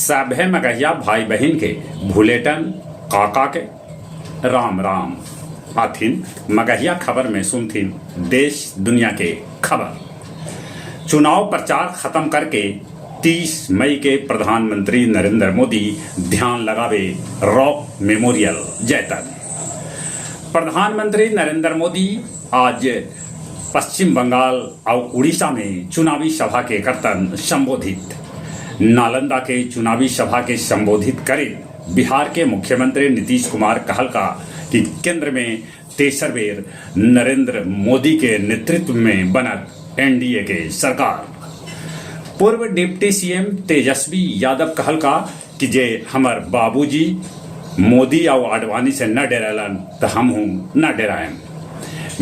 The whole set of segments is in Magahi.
सभे मगहिया भाई बहिन के भुलेटन काका के राम राम। आथिन मगहिया खबर में सुनथिन देश दुनिया के खबर। चुनाव प्रचार खत्म करके 30 मई के प्रधानमंत्री नरेंद्र मोदी ध्यान लगावे रॉक मेमोरियल जयतन। प्रधानमंत्री नरेंद्र मोदी आज पश्चिम बंगाल और उड़ीसा में चुनावी सभा के करतन संबोधित। नालंदा के चुनावी सभा के संबोधित करे बिहार के मुख्यमंत्री नीतीश कुमार कहलका कि केंद्र में तेसर बेर नरेंद्र मोदी के नेतृत्व में बनत एनडीए के सरकार। पूर्व डिप्टी सीएम तेजस्वी यादव कहलका कि जे हमर बाबूजी मोदी और आडवाणी से न डरालन तो हमहू न डराएम।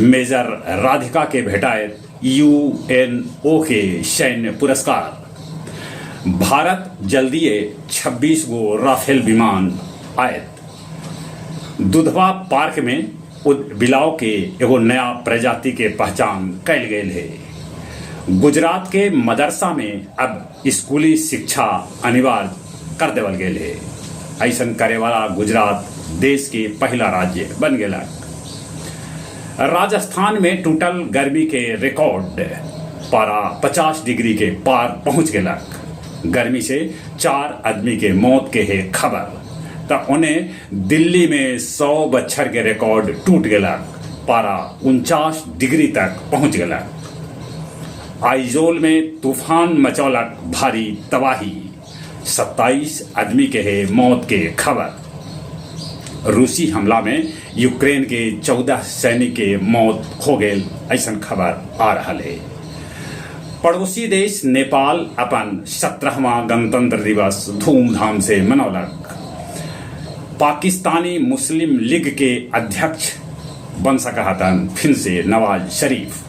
मेजर राधिका के भेटाए यूएनओ के सैन्य पुरस्कार। भारत जल्दीए 26 गो राफेल विमान आयत। दुधवा पार्क में बिलाव के एगो नया प्रजाति के पहचान कैल गेल है। गुजरात के मदरसा में अब स्कूली शिक्षा अनिवार्य कर देवल गेल है। ऐसन करे वाला गुजरात देश के पहला राज्य बन गेलक। राजस्थान में टूटल गर्मी के रिकॉर्ड, पारा 50 डिग्री के पार पहुंच गेलक। गर्मी से 4 आदमी के मौत के है खबर। त उन्हें दिल्ली में 100 बच्छर के रिकॉर्ड टूट गेलक, पारा 49 डिग्री तक पहुंच गेलक। आइजोल में तूफान मचौलक भारी तबाही, 27 आदमी के है मौत के खबर। रूसी हमला में यूक्रेन के 14 सैनिक के मौत हो गए, ऐसा खबर आ रहा है। पड़ोसी देश नेपाल अपन 17वां गणतंत्र दिवस धूमधाम से मनौलक। पाकिस्तानी मुस्लिम लीग के अध्यक्ष बन सकहतन फिर से नवाज शरीफ।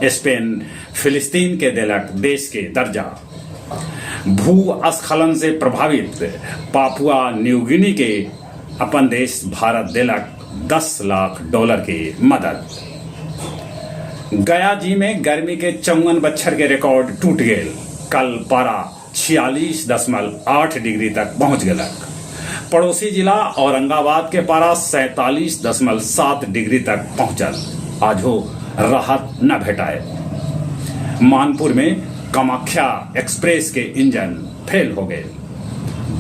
स्पेन फिलिस्तीन के दिलक देश के दर्जा। भूस्खलन से प्रभावित पापुआ न्यूगिनी के अपन देश भारत दिलक 10 लाख डॉलर के मदद। गया जी में गर्मी के 54 बच्छर के रिकॉर्ड टूट गए। कल पारा 46.8 डिग्री तक पहुंच गलक। पड़ोसी जिला औरंगाबाद के पारा 47.7 डिग्री तक पहुंचल। आज हो राहत न भेटाए। मानपुर में कामाख्या एक्सप्रेस के इंजन फेल हो गए।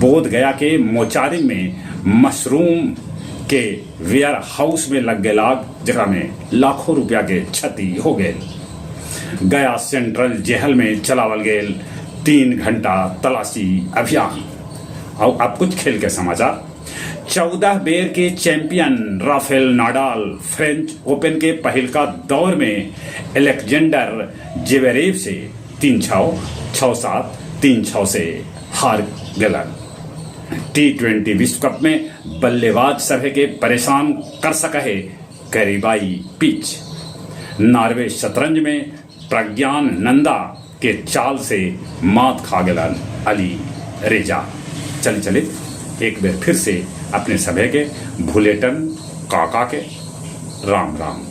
बोध गया के मोचारी में मशरूम के वेयर हाउस में लग गए आग, जगह में लाखों रुपया के क्षति हो गए। गया सेंट्रल जेहल में चलावल गेल 3 घंटा तलाशी अभियान। और अब कुछ खेल के समाचार। 14 बेर के champion Rafael Nadal French Open के पहिलका दौर में अलेक्जेंडर जेवेरेव से 3-6, 6-7, 3-6 से हार गलन। टी20 विश्व कप में बल्लेबाज सभे के परेशान कर सके करीबाई पिच। नॉर्वे शतरंज में प्रज्ञान नंदा के चाल से मात खा गलन अली रेजा। चल चले एक बार फिर से अपने सभे के भुलेटन काका के राम राम।